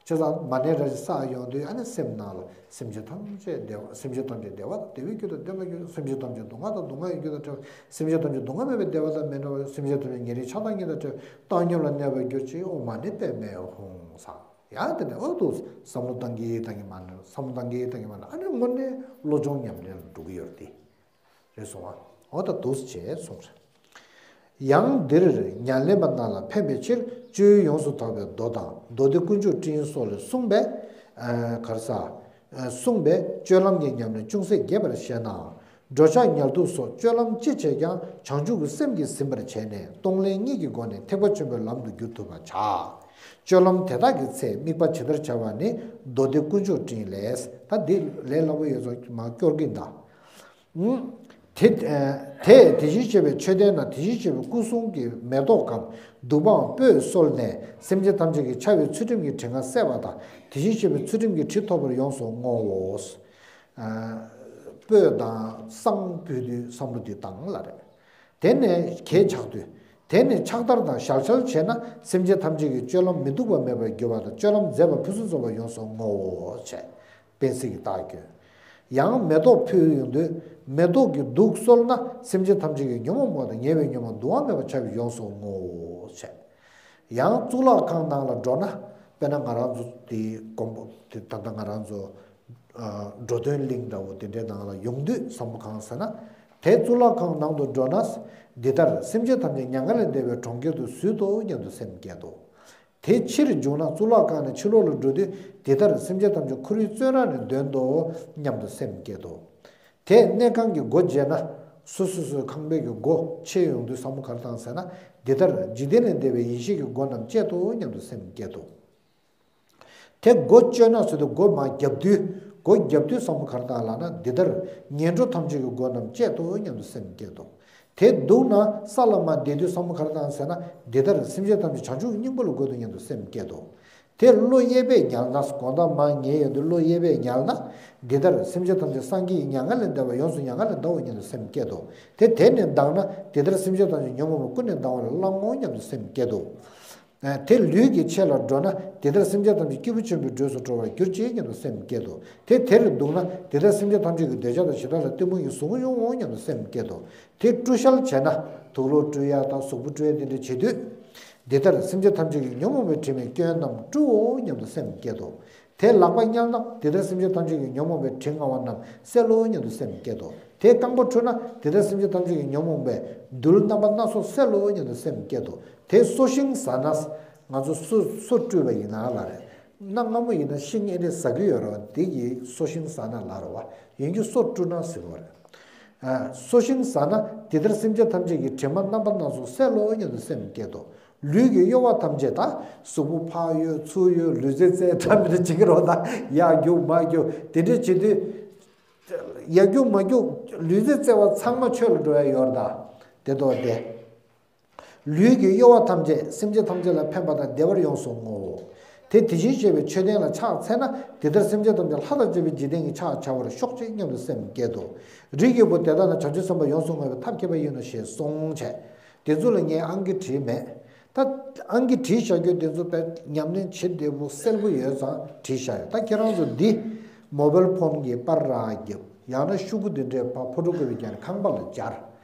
བྱས་ཙང་མ་ཎི་རེ་བསགས་ཡོང་དུས་ཨ་ནི་སེམས་ནང་ལ་སེམས་ཅན་ཐམས་ཅད་བདེ་བ། སེམས་ཅན་ཐམས་ཅད་བདེ་བ་དང་བདེ་བའི་རྒྱུ་དང་ལྡན་པར་གྱུར། སེམས་ཅན་ཐམས་ཅད་སྡུག་བསྔལ་དང་སྡུག་བསྔལ་གྱི་རྒྱུ་དང་བྲལ་བ། སེམས་ཅན་ཐམས་ཅད་སྡུག་བསྔལ་མེད་པའི་བདེ་བ་དང་མི་འབྲལ་བ། སེམས་ཅན་ཐམས་ཅད་ཉེ་རིང་ཆགས་སྡང་གཉིས་དང་བྲལ་བའི་བཏང་སྙོམས་ལ་གནས་པར་གྱུར་ཅིག་ཨོཾ་མ་ཎི་པདྨེ་ཧཱུྃ་ཟེར། ཡང་དེ་ནས་ཨོ་འདུག་བསམ་བློ་བཏང་གིན་བཏང་གིན་མ་ཎི། བསམ་བློ་བཏང་གིན་བཏང་གིན་མ་ཎི། ཨ་ནི་དངོས་གནས་བློ་སྦྱོང་ཉམས་ལེན་ལ་འགྲོ་གི་ཡོད་རེད་དེ། རེད་སོང་ཨ། ཨོ་ད་འདུག་བྱས་གསུངས་རེད། ཡང་འདིར་ཉམས་ལེན་པ་རྣམས་ལ་ཕན་པའི་ཕྱིར་སྤྱོད་ཡུལ་ཡོངས་སུ་དག་པའི་མདོ་དང་མདོ་སྡེ་དཀོན་མཆོག་སྤྲིན་སོགས་ལས་གསུངས་པའི། ཨ་ག་རེ་ཟེར། གསུངས་པའི་སྤྱོད་ལམ་གྱི་ཉམས་ལེན་ཅུང་ཟད་རྒྱས་པར་བཤད་ན། འགྲོ་འཆག་ཉལ་འདུག་སོགས་སྤྱོད་ལམ་ཅི་བྱས་ཀྱང་བྱང་ཆུབ་ཀྱི་སེམས་ཀྱིས་ཟིན་པར་བྱས་ནས་གཏོང་ལེན་གཉིས་ཀྱི་སྒོ་ནས་ཐེག་པ་ཆེན་པོའི་ལམ་དུ་བསྒྱུར་ཐུབ་པར་བྱ། སྤྱོད་ལམ་དེ་དག་གི་ཚེ་དམིགས་པ་ཇི་ལྟར་བྱ་བ་ནི་མདོ་སྡེ་དཀོན་མཆོག་སྤྲིན་ལས། ད་འདི་ལས་སླ་པོ་ཡོད་ཚོ་མ་སྐྱོར་གྱིན་གདའ། དེ་དེ་དེ་བཞིན་གཤེགས་པའི་མཆོད་རྟེན་ན་དེ་བཞིན་གཤེགས་པའི་སྐུ་གསུང་གི་མེ་ཏོག་གམ་བདུག་སྤོས་གསོལ་ནས་སེམས་ཅན་ཐམས་ཅད་ཀྱི་འཆར་བའི་ཚུལ་ཁྲིམས་ཀྱི་དྲི་ང་བསལ་བ་དང་དེ་བཞིན་གཤེགས་པའི་ཚུལ་ཁྲིམས་ཀྱི་དྲི་ཐོབ་པར་ཡོངས་སུ་བསྔོའོ། སྤོས་དང་བསང་ཕུལ་དུས་བསམ་བློ་འདི་བཏང་ལ་རེད། དེ་ནས་གད་ཆག་དུས། དེ་ནས་ཕྱག་བདར་དང་ཞལ་ཕྱག་བྱས་ན་སེམས་ཅན་ཐམས་ཅད་ཀྱི་སྤྱོད་ལམ་མི་སྡུག་པ་མེད་པར་འགྱུར་བ་དང་སྤྱོད་ལམ་མཛེས་པ་ཕུན་སུམ་ཚོགས་པ་ཡོངས་སུ་བསྔོའོ་བྱས། དཔལ་སྲིད་ཀྱི་རྟགས་བསྐྱོན། ཡང་མེ་ཏོག་ཕུལ་ཡོང་དུས་མེ་ཏོག་གི་གདུགས་གསོལ་ན་སེམས་ཅན་ཐམས་ཅད་ཀྱི་ཉོན་མོངས་པ་དང་ཉེ་བའི་ཉོན་མོངས་འདུ་བ་མེད་པར་ཁྱབ་པའི་ཡོངས་སུ་བསྔོའོ་བྱས། ཡང་གཙུག་ལག་ཁང་ནང་ལ་འགྲོ་ན། དཔེར་ན་ང་རང་ཚོ་དེའི་དགོན་པ་དེ་ད་ལྟ་ང་རང་ཚོ་ཨ་འགྲོ་དོན་གླིང་འདྲ་བོ་དེ་འདྲའི་ནང་ལ་ཡོང་དུས་བསམ་བློ་གང་ཟེར་ན། དེ་གཙུག་ལག་ཁང་ནང་དུ་འགྲོ་ན། འདི་ལྟར་སེམས་ཅན་ཐམས་ཅད་མྱ་ངན་ལས་འདས་པའི་གྲོང་ཁྱེར་དུ་བཞུད་དོ་སྙམ་དུ་སེམས་བསྐྱེད་དོ། དེ་ཕྱིར་འབྱུང་ན་གཙུག་ལག་ཁང་ནས་ཕྱི་ལོགས་ལ་འགྲོ་དུས་འདི་ལྟར་སེམས་ཅན་ཐམས་ཅད་ཁོ་རའི་བཙོན་ར་ནས་འདོན་ཏོ་སྙམ་དུ་སེམས་བསྐྱེད་དོ། དེས་གནས་ཁང་གི་སྒོ་འབྱེད་ན། སོ་སོ་སོའི་ཁང་པའི་གི་སྒོ་ཕྱེ་ཡོང་དུས་བསམ་བློ་ག་རེ་བཏང་ཟེར་ན། འདི་ལྟར་འཇིག་རྟེན་ལས་འདས་པའི་ཡེ་ཤེས་ཀྱི་སྒོ་རྣམས་བཅད་དོ་སྙམ་དུ་སེམས་བསྐྱེད་དོ། དེ་སྒོ་གཅོད་ན་ཟེར་དུས་སྒོ་མར་བརྒྱབ་དུས། སྒོ་བརྒྱབ་དུས་བསམ་བློ་ག་རེ་བཏང་ལབ་ན། འདི་ལྟར་ངན་འགྲོ་ཐམས་ཅད་ཀྱི་སྒོ་རྣམས་བཅད་དོ་སྙམ་དུ་སེམས་བསྐྱེད་དོ། དེ་འདུག་ན་ས་ལ་མར་བསྡད་དུས་བསམ་བློ་ག་རེ་བཏང་ཟེར་ན། འདི་ལྟར་སེམས་ཅན་ཐམས་ཅད་བྱང་ཆུབ་ཀྱི་སྙིང་པོ་ལ་འགོད་དོ་སྙམ་དུ་སེམས་བསྐྱེད་དོ། དེ་བློ་གཡས་པས་ཉལ་ན། དགོང་དག་མར་ཉལ་ཡོང་དུས་བློ་གཡས་པས་ཉལ་ན། འདི་ལྟར་སེམས་ཅན་ཐམས་ཅད་སངས་རྒྱས་ཀྱི་མྱ་ངན་ལས་འདས་པ་ཡོངས་སུ་མྱ་ངན་ལས་འདའ་འོ་སྙམ་དུ་སེམས་བསྐྱེད་དོ། དེ་དེ་ནས་ལྡང་ན། འདི་ལྟར་སེམས་ཅན་ཐམས་ཅད་ཉོན་མོངས་པས་ཀུན་ནས་ལྡང་བ་ལས་བསླང་ངོ་སྙམ་དུ་སེམས་བསྐྱེད་དོ། དེ་ལུས་ཀྱི་ཕྱེད་ལ་འགྲོ་ན། འདི་ལྟར་སེམས་ཅན་ཐམས་ཅད་སྐྱེས་བུ་ཆེན་པོའི་འགྲོས་སུ་འགྲོ་བར་གྱུར་ཅིག་སྙམ་དུ་སེམས་བསྐྱེད་དོ། དེ་དེར་འདུག་ན། འདི་ལྟར་སེམས་ཅན་ཐམས་ཅད་ཀྱི་འདོད་ཆགས་དང་ཞེ་སྡང་ལ་གཏི་མུག་གི་ཟུག་རྔུ་དབྱུང་ངོ་སྙམ་དུ་སེམས་བསྐྱེད་དོ། དེ་བཀྲུ་བཤལ་བྱས་ན། དུག་ལོག་བཀྲུ་ཡ་དང་གཟུགས་པོ་བཀྲུ་ཡ་དེ་འདྲ་བྱེད་དུས། འདི་ལྟར་སེམས་ཅན་ཐམས་ཅད་ཀྱི་ཉོན་མོངས་པའི་དྲི་མའི་སྐྱོན་རྣམས་བཀྲུའོ་སྙམ་དུ་སེམས་བསྐྱེད་དོ། དེ་ལག་པ་བསྙལ་ན། འདི་ལྟར་སེམས་ཅན་ཐམས་ཅད་ཀྱི་ཉོན་མོངས་པའི་དྲི་ང་བ་རྣམས་བསལ་ལོ་སྙམ་དུ་སེམས་བསྐྱེད་དོ། དེ་རྐང་པ་འཁྲུ་ན། འདི་ལྟར་སེམས་ཅན་ཐམས་ཅད་ཀྱི་ཉོན་མོངས་པའི་རྡུལ་རྣམ་པ་སྣ་ཚོགས་བསལ་ལོ་སྙམ་དུ་སེམས་བསྐྱེད་དོ། དེ་སོ་ཤིང་ཟ་ན། ང་ཚོ་སོ་སོ་བཀྲུས་པ་ཡིན་ན་ལ་རེད། གནའ་སྔ་མོ་ཡིན་ན་ཤིང་ཨེ་འདྲས་ཟ་གི་ཡོད་རེད་བ། དེ་གིས་སོ་ཤིང་ཟ་ན་ལ་རེད་བ། ཡིན་རྒྱུ་སོ་བཀྲུ་ན་ཟེར་བ་རེད། ཨ། སོ་ཤིང་ཟ་ན། འདི་ལྟར་སེམས་ཅན་ཐམས་ཅད་ཀྱི་དྲི་མ་རྣམ་པ་སྣ་ཚོགས་བསལ་ལོ་སྙམ་དུ་སེམས་བསྐྱེད་དོ། ལུས་ཀྱི་གཡོ་བ་ཐམས་ཅད་དང་། གཟུགས་པོ་ཕར་གཡོ་ཚུར་གཡོ་ལུས་རྩལ་རྩེད་འདྲ་མི་འདྲ་བྱེད་ཀྱི་རོགས་དང་། ཡར་རྒྱུག་མར་རྒྱུག་དེ་འདྲ་བྱེད་དུས། ཡར་རྒྱུག་མར་རྒྱུག་ལུས་རྩལ་རྩེ་བ་ཚང་མ་ཆོས་ལ་འགྲོ་ཡ་ཡོད་རེད་ད། དེ་ལྟ་བུ་དེ། ལུས་ཀྱི་གཡོ་བ་ཐམས་ཅད་སེམས་ཅན་ཐམས་ཅད་ལ་ཕན་པ་དང་བདེ་བར་ཡོངས་སུ་བསྔོའོ། དེ་དེ་བཞིན་གཤེགས་པའི་མཆོད་རྟེན་ལ་ཕྱག་འཚལ་ན། དེ་ལྟར་སེམས་ཅན་ཐམས་ཅད་ལྷ་དང་བཅས་པའི་འཇིག་རྟེན་གྱི་ཕྱག་བྱ་བར་ཤོག་ཅིག་སྙམ་དུ་སེམས་བསྐྱེད་དོ། རིགས་ཀྱི་བུ་དེ་ལྟ་ན་བྱང་ཆུབ་སེམས་དཔའ་ཡོངས་སུ་བསྔོས་པའི་ཐབས་མཁས་པ་ཡིན་ནོ་ཞེས་གསུངས་བྱས། དེ་ཚོ་ལ་ངས་ཨང་ཀི་བྲིས་མེད། ད་ཨང་ཀི་བྲིས་བཞག་རྒྱུ་དེ་ཚོ་དཔེ་ཉམས་ལེན་བྱེད་བདེ་པོ་གསལ་པོ་ཡོད་ཙང་བྲིས་བཞག་ཡོད། ད་ཁྱེད་རང་ཚོ་འདི་མོ་བལ་ཕོན་གྱི་པར་ར་རྒྱབ། ཡང་ན་ཤོག་གུ་འདི་འདྲའི་ཕ་ཕོ་ཊོ་ཀོ་པི་བརྒྱབ་ནས་ཁང་པ་ལ་སྦྱར།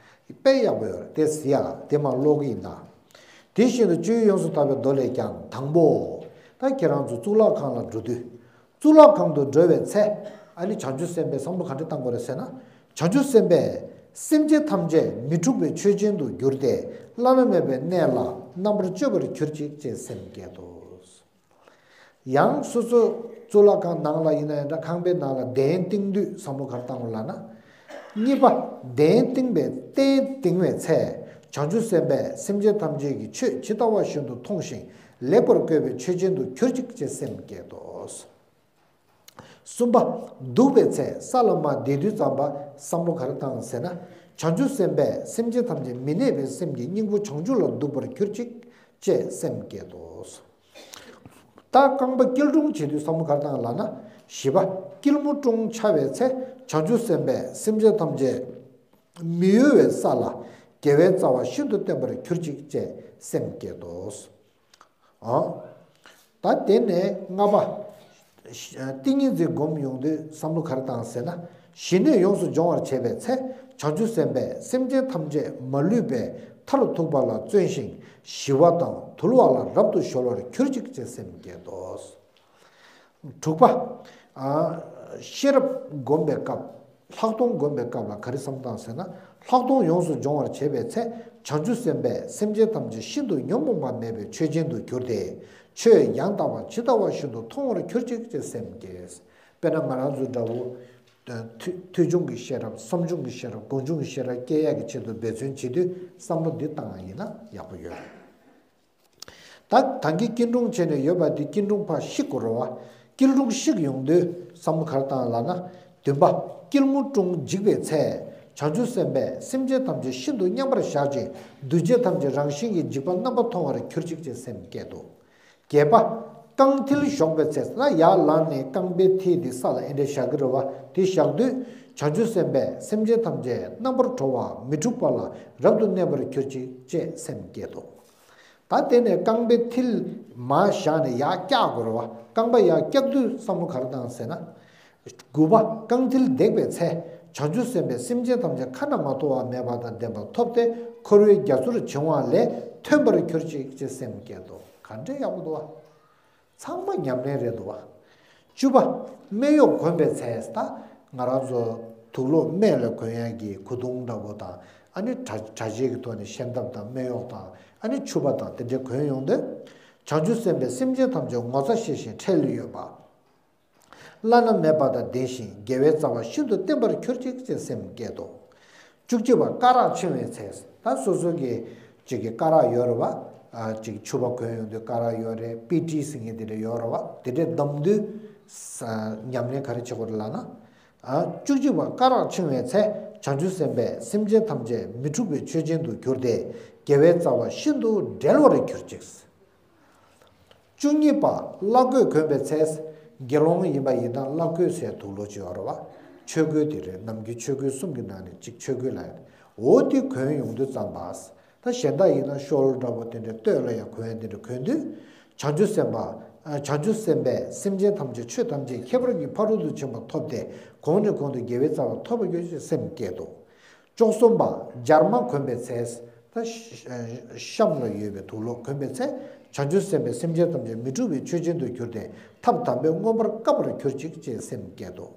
དཔེ་ཡག་པོ་ཡོད་རེད། དེ་གཟིགས་ཨ། དེ་མར་ཀློག་གི་ཡིན་ད། དེ་བཞིན་དུ་སྤྱོད་ཡུལ་ཡོངས་སུ་དག་པའི་མདོ་ལས་ཀྱང་དང་པོ། ད་ཁྱེད་རང་ཚོ་གཙུག་ལག་ཁང་ལ་འགྲོ་དུས། གཙུག་ལག་ཁང་དུ་འགྲོ་བའི་ཚེ། ཨ་ནི་བྱང་ཆུབ་སེམས་དཔའི་བསམ་བློ་ག་འདྲ་བཏང་དགོས་རེད་ཟེར་ན། བྱང་ཆུབ་སེམས་དཔས་སེམས་ཅན་ཐམས་ཅད་མི་འཁྲུགས་པའི་ཆོས་ཅན་དུ་གྱུར་ཏེ། བླ་ན་མེད་པའི་གནས་ལ་རྣམ་པར་སྤྱོད་པར་གྱུར་ཅིག་ཅེས་སེམས་བསྐྱེད་དོ། ཡང་སོ་སོ་གཙུག་ལག་ཁང་ནང་ལ་ཡིན་ན་ཡང་འདྲ། ཁང་པའི་ནང་ལ་གདན་བཏིང་དུས་བསམ་བློ་ག་རེ་བཏང་དགོས་ལབ་ན། གཉིས་པ། གདན་བཏིང་བའི་རྟེན་བཏིང་བའི་ཚེ། བྱང་ཆུབ་སེམས་དཔས་སེམས་ཅན་ཐམས་ཅད་ཀྱི་ཆོས་ཇི་ལྟ་བ་བཞིན་དུ་མཐོང་ཞིང་ལེགས་པར་བཀོད་པའི་ཆོས་ཅན་དུ་གྱུར་ཅིག་ཅེས་སེམས་བསྐྱེད་དོ། གསུམ་པ། འདུག་པའི་ཚེ་ས་ལ་མར་བསྡད་དུས་ཙམ་པ་བསམ་བློ་ག་རེ་བཏང་ཟེར་ན། བྱང་ཆུབ་སེམས་དཔས་སེམས་ཅན་ཐམས་ཅད་མི་གནས་པའི་སེམས་ཀྱི་སྙིང་པོ་བྱང་ཆུབ་ལ་འདུག་པར་གྱུར་ཅིག་ཅེས་སེམས་བསྐྱེད་དོ། ད་རྐང་པ་སྐྱིལ་ཀྲུང་བྱེད་དུས་བསམ་བློ་ག་རེ་བཏང་ལབ་ན། བཞི་པ། སྐྱིལ་མོ་ཀྲུང་འཆའ་བའི་ཚེ། བྱང་ཆུབ་སེམས་དཔས་སེམས་ཅན་ཐམས་ཅད་མི་གཡོ་བའི་ས་ལ་དགེ་བའི་རྩ་བ་ཤིན་ཏུ་བརྟན་པར་གྱུར་ཅིག་ཅེས་སེམས་བསྐྱེད་དོ། ཨང་། ད་དེ་ནས་ལྔ་པ། ཏིང་ངེ་འཛིན་སྒོམ་ཡོང་དུས་བསམ་བློ་ག་རེ་བཏང་ཟེར་ན། ཞི་གནས་ཡོངས་སུ་སྦྱོང་བར་བྱེད་པའི་ཚེ། བྱང་ཆུབ་སེམས་དཔས་སེམས་ཅན་ཐམས་ཅད་མ་ལུས་པའི་མཐར་ཐུག་པ་ལ་བརྩོན་ཞིང་ཞི་བ་དང་དུལ་བ་ལ་རབ་ཏུ་གཞོལ་བར་གྱུར་ཅིག་ཅེས་སེམས་བསྐྱེད་དོ། དྲུག་པ། ཨ། ཤེས་རབ་སྒོམ་པའི་སྐབས། ལྷག་མཐོང་སྒོམ་པའི་སྐབས་ལ་ག་རེ་བསམ་བཏང་ཟེར་ན། ལྷག་མཐོང་ཡོངས་སུ་སྦྱོང་བར་བྱེད་པའི་ཚེ། བྱང་ཆུབ་སེམས་དཔས་སེམས་ཅན་ཐམས་ཅད་ཤིན་ཏུ་ཉོན་མོངས་པ་མེད་པའི་ཆོས་ཅན་དུ་གྱུར་ཏེ། ཆོས་ཡང་དག་པ་ཇི་ལྟ་བ་བཞིན་དུ་མཐོང་བར་གྱུར་ཅིག་ཅེས་སེམས་བསྐྱེད། དཔེར་ན་ང་རང་ཚོ་འདྲ་བོ། ཐོས་ཐོས་བྱུང་གི་ཤེས་རབ། བསམ་བྱུང་གི་ཤེས་རབ། སྒོམ་བྱུང་གི་ཤེས་རབ་སྐྱེ་ཡག་གི་ཆེད་དུ་འབད་བརྩོན་བྱེད་དུས་བསམ་བློ་འདི་བཏང་བ་ཡིན་ན་ཡག་པོ་ཡོད་རེད། ད་ད་གིན་སྐྱིལ་ཀྲུང་བྱས་ནས་ཡོད་པ་འདི་སྐྱིལ་ཀྲུང་ཕར་བཤིག་དགོས་རེད་བ། སྐྱིལ་ཀྲུང་བཤིག་ཡོང་དུས་བསམ་བློ་ག་རེ་བཏང་ལབ་ན། བདུན་པ། སྐྱིལ་མོ་ཀྲུང་འཇིགས་པའི་ཚེ། བྱང་ཆུབ་སེམས་དཔས་སེམས་ཅན་ཐམས་ཅད་ཤིན་ཏུ་མཉམ་པར་བཞག་ཅིང་འདུས་བྱས་ཐམས་ཅད་རང་བཞིན་གྱིས་འཇིག་པ་རྣམ་པར་མཐོང་བར་གྱུར་ཅིག་ཅེས་སེམས་བསྐྱེད་དོ། བརྒྱད་པ། རྐང་མཐིལ་གཞོག་པའི་ཚེ། ད་ཡར་ལངས་ནས་རྐང་པའི་མཐིལ་འདི་ས་ལ་ཨེ་འདྲ་བཞག་གི་རེད་བ། དེ་བཞག་དུས་བྱང་ཆུབ་སེམས་དཔས་སེམས་ཅན་ཐམས་ཅད་རྣམ་པར་གྲོལ་བ་མི་འཁྲུགས་པ་ལ་རབ་ཏུ་གནས་པར་གྱུར་ཅིག་ཅེས་སེམས་བསྐྱེད་དོ། ད་དེ་ནས་རྐང་པའི་མཐིལ་མར་བཞག་ནས་ཡར་བཀྱག་དགོས་རེད་བ། རྐང་པ་ཡར་བཀྱག་དུས་བསམ་བློ་ག་རེ་བཏང་ཟེར་ན། དགུ་པ། རྐང་མཐིལ་བརྡེག་པའི་ཚེ། བྱང་ཆུབ་སེམས་དཔས་སེམས་ཅན་ཐམས་ཅད་ཁ་ན་མ་ཐོ་བ་མེད་པ་དང་ལྡན་པ་ཐོབ་སྟེ་འཁོར་བའི་རྒྱ་མཚོར་བྱིང་བ་ལས་ཐོན་པར་གྱུར་ཅིག་ཅེས་སེམས་བསྐྱེད་དོ། ག་འདྲ་ཡག་པོ་འདུག་བ། ཚང་མ་ཉམས་ལེན་རེད་འདུག་བ། བཅུ་པ། སྨད་གཡོགས་གོན་པའི་ཚེ། ད་ང་རང་ཚོ་དུག་ལོག་སྨད་ལ་གོན་ཡག་གི་གོས་ཐུང་འདྲ་པོ་དང་། ཨ་ནི་གྲྭ་གྲྭ་ཆས་ཀྱི་ཐོག་ནས་ཤེལ་འདབ་དང་སྨད་གཡོགས་དང་། ཨ་ནི་ཕྱུ་པ་དང་དེ་འདྲའི་གོན་ཡོང་དུས། བྱང་ཆུབ་སེམས་དཔས་སེམས་ཅན་ཐམས་ཅད་ངོ་ཚ་ཤེས་ཤིང་ཁྲེལ་ཡོད་པ། བླ་ན་མེད་པ་དང་ལྡན་ཞིང་དགེ་བའི་རྩ་བ་ཤིན་ཏུ་བརྟན་པར་གྱུར་ཅིག་ཅེས་སེམས་བསྐྱེད་དོ། བཅུ་གཅིག་པ། སྐ་རགས་འཆིང་བའི་ཚེ། ད་སོ་སོ་གི་ཅིག་གི་སྐ་རགས་ཡོད་རེད་བ། ཨ། ཅིག་ཕྱུ་པ་གོན་ཡོང་དུས་སྐ་རགས་ཡོད་རེད། པི་ཊི་ཟེར་མཁན་དེ་འདྲ་ཡོད་རེད་བ། དེ་འདྲས་བསྡམས་དུས་ཉམས་ལེན་ག་རེ་བྱེད་དགོས་རེད་ལབ་ན། ཨ། བཅུ་གཅིག་པ། སྐ་རགས་འཆིང་བའི་ཚེ། བྱང་ཆུབ་སེམས་དཔས་སེམས་ཅན་ཐམས་ཅད་མི་འཁྲུགས་པའི་ཆོས་ཅན་དུ་གྱུར་ཏེ། དགེ་བའི་རྩ་བ་ཤིན་ཏུ་འབྲེལ་བར་གྱུར་ཅིག་བཅུ་གཉིས་པ། བླ་གོས་གོན་པའི་ཚེ། དགེ་སློང་ཡིན་པ་ཡིན་ན་བླ་གོས་ཟེར་དུག་ལོག་ཅིག་ཡོད་རེད་བ། ཆོས་གོས་དེ་རེད། ནམ་རྒྱུན་ཆོས་གོས་གསུམ་གྱི་ནང་ནས་གཅིག་ཆོས་གོས་ལབ་ཡ་རེད། འོ་དེ་གོན་ཡོང་དུས་ཙམ་པ། ད་གཞན་དག་ཡིན་ན་ཤོལ་འདྲ་པོ་དེ་འདྲ་སྟོད་ལ་ཡང་གོན་ཡ་དེ་འདྲ་གོན་དུས། བྱང་ཆུབ་སེམས་དཔ། བྱང་ཆུབ་སེམས་དཔས་སེམས་ཅན་ཐམས་ཅད་ཆོས་ཐམས་ཅད་ཁྱད་པར་གྱི་ཕ་རོལ་ཏུ་ཕྱིན་པ་ཐོབ་སྟེ་གོང་ནས་གོང་དུ་དགེ་བའི་རྩ་བ་ཐོབ་པར་གྱུར་ཅིག་སེམས་བསྐྱེད་དོ། བཅུ་གསུམ་པ། སྦྱར་མ་གོན་པའི་ཚེ། ད་ཤམ་ལ་ཡོད་པའི་དུག་ལོག་གོན་པའི་ཚེ། བྱང་ཆུབ་སེམས་དཔས་སེམས་ཅན་ཐམས་ཅད་མི་འཁྲུགས་པའི་ཆོས་ཅན་དུ་གྱུར་ཏེ་ཐབས་དམ་པས་མངོན་པར་དཀའ་བར་གྱུར་ཅིག་ཅེས་སེམས་བསྐྱེད་དོ།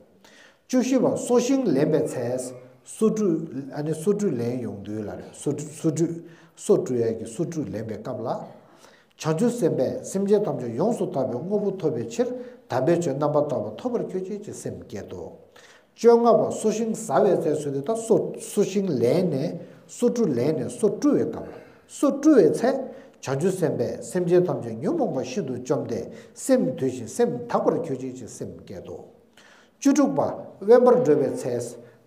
བཅུ་བཞི་པ། སོ་ཤིང་ལེན་པའི་ཚེ། སོ་བཀྲུ། ཨ་ནི་སོ་བཀྲུ་ལེན་ཡོང་དུས་ལ་རེད། སོ་བཀྲུ་སོ་བཀྲུ་སོ་བཀྲུ་ཡག་གི་སོ་བཀྲུ་ལེན་པའི་སྐབས་ལ། བྱང་ཆུབ་སེམས་དཔས་སེམས་ཅན་ཐམས་ཅད་ཡོངས་སུ་དག་པའི་དངོས་པོ་ཐོབ་པའི་ཕྱིར་དམ་པའི་ཆོས་རྣམ་པར་དག་པ་ཐོབ་པར་གྱུར་ཅིག་ཅེས་སེམས་བསྐྱེད་དོ། བཅོ་ལྔ་པ། སོ་ཤིང་ཟ་བའི་ཚེ་ཟེར་དུས་ད་སོ་སོ་ཤིང་ལེན་ནས་སོ་བཀྲུ་ལེན་ནས་སོ་བཀྲུ་བའི་སྐབས་ལ། སོ་བཀྲུ་བའི་ཚེ། བྱང་ཆུབ་སེམས་དཔས་སེམས་ཅན་ཐམས་ཅད་ཉོན་མོངས་པ་ཤིན་ཏུ་བཅོམ་སྟེ་སེམས་དུལ་ཞིང་སེམས་དག་པར་གྱུར་ཅིག་ཅེས་སེམས་བསྐྱེད་དོ། བཅུ་དྲུག་པ། དབེན་པར་འགྲོ་བའི་ཚེ།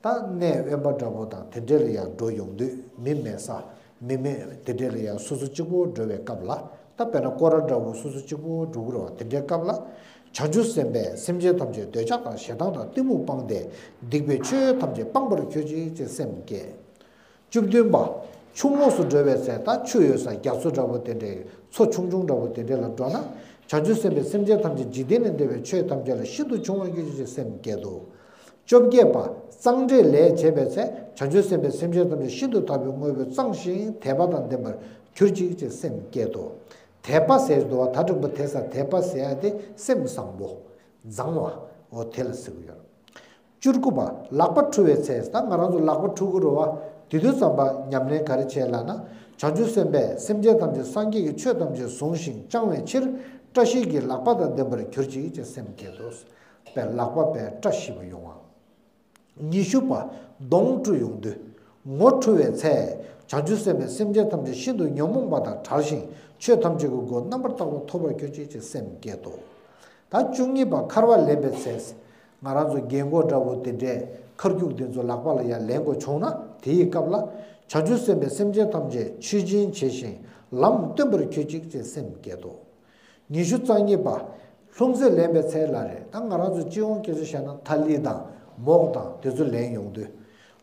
ད་གནས་དབེན་པ་འདྲ་པོ་དང་དེ་འདྲ་ལ་ཡང་འགྲོ་ཡོང་དུས་མི་མེད་ས། མི་མེད་དེ་འདྲ་ལ་ཡང་སོ་སོ་གཅིག་པོ་འགྲོ་བའི་སྐབས་ལ། ད་དཔེར་ན་སྐོར་ར་འདྲ་བོ་སོ་སོ་གཅིག་པོ་འགྲོ་གི་རེད་བ། དེ་འདྲའི་སྐབས་ལ། བྱང་ཆུབ་སེམས་དཔས་སེམས་ཅན་ཐམས་ཅད་འདོད་ཆགས་དང་ཞེ་སྡང་དང་གཏི་མུག་སྤངས་ཏེ། སྡིག་པའི་ཆོས་ཐམས་ཅད་སྤངས་པར་གྱུར་ཅིག་ཅེས་སེམས་བསྐྱེད། བཅུ་བདུན་པ། ཆུ་ངོགས་སུ་འགྲོ་བའི་ཚེ། ད་ཆུ་ཡོད་ས་རྒྱ་མཚོ་འདྲ་བོ་དེ་འདྲའི་མཚོ་ཆུང་ཆུང་འདྲ་བོ་དེ་འདྲའི་ལ་འགྲོ་ན། བྱང་ཆུབ་སེམས་དཔས་སེམས་ཅན་ཐམས་ཅད་འཇིག་རྟེན་ལས་འདས་པའི་ཆོས་ཐམས་ཅད་ལ་ཤིན་ཏུ་བྱུང་བར་གྱུར་ཅིག་ཅེས་སེམས་བསྐྱེད་དོ། བཅོ་བརྒྱད་པ། གཙང་སྦྲའི་ལས་བྱེད་པའི་ཚེ། བྱང་ཆུབ་སེམས་དཔས་སེམས་ཅན་ཐམས་ཅད་ཤིན་ཏུ་དག་པའི་དངོས་པོས་གཙང་ཞིང་དད་པ་དང་ལྡན་པར་གྱུར་ཅིག་ཅེས་སེམས་བསྐྱེད་དོ། དད་པ་ཟེར་འདུག་བ། ད་འགྲེང་བུ་དེ་ས་དད་པ་ཟེར་ཡ་དེ་སེམས་བཟང་པོ། མཛངས་པ། འོ་དེ་ལ་ཟེར་གི་ཡོད། བཅུ་དགུ་པ། ལག་པ་འཁྲུ་བའི་ཚེ། ད་ང་རང་ཚོ་ལག་པ་འཁྲུ་གི་རེད་བ། དེ་དུས་ཙམ་པ་ཉམས་ལེན་ག་རེ་བྱེད་ལབ་ན། བྱང་ཆུབ་སེམས་དཔས་སེམས་ཅན་ཐམས་ཅད་སངས་རྒྱས་ཀྱི་ཆོས་ཐམས་ཅད་བཟུང་ཞིང་བཅང་བའི་ཕྱིར། བཀྲ་ཤིས་ཀྱི་ལག་པ་དང་ལྡན་པར་གྱུར་ཅིག་ཅེས་སེམས་བསྐྱེད་དོ། པས་ལག་པ་པས་བཀྲ་ཤིས་པ་ཡོང་བ། ཉི་ཤུ་པ། གདོང་བཀྲུ་ཡོང་དུས། ངོ་འཁྲུ་བའི་ཚེ། བྱང་ཆུབ་སེམས་དཔས་སེམས་ཅན་ཐམས་ཅད་ཤིན་ཏུ་ཉོན་མོངས་པ་དང་བྲལ་ཞིང་ཆོས་ཐམས་ཅད་ཀྱི་སྒོ་རྣམ་པར་དག་པ་ཐོབ་པར་གྱུར་ཅིག་ཅེས་སེམས་བསྐྱེད་དོ། ད་བཅུ་གཉིས་པ། འཁར་བ་ལེན་པའི་ཚེ། ང་རང་ཚོ་རྒན་གོག་འདྲ་བོ་དེ་འདྲས་འཁར་རྒྱུག་དེ་ཚོ་ལག་པ་ལ་ཡར་ལེན་དགོས་བྱུང་ན། དེའི་སྐབས་ལ། བྱང་ཆུབ་སེམས་དཔས་སེམས་ཅན་ཐམས་ཅད་མཆོད་སྦྱིན་བྱེད་ཞིང་ལམ་སྟོན་པར་གྱུར་ཅིག་ཅེས་སེམས་བསྐྱེད་དོ། ཉི་ཤུ་རྩ་གཉིས་པ། ལྷུང་བཟེད་ལེན་པའི་ཚེ་ལ་རེད། ད་ང་རང་ཚོ་སྤྱི་ཡོངས་སྐད་ཆ་བཤད་ན་ཐ་ལི་དང་མོག་དང་དེ་ཚོ་ལེན་ཡོང་དུས།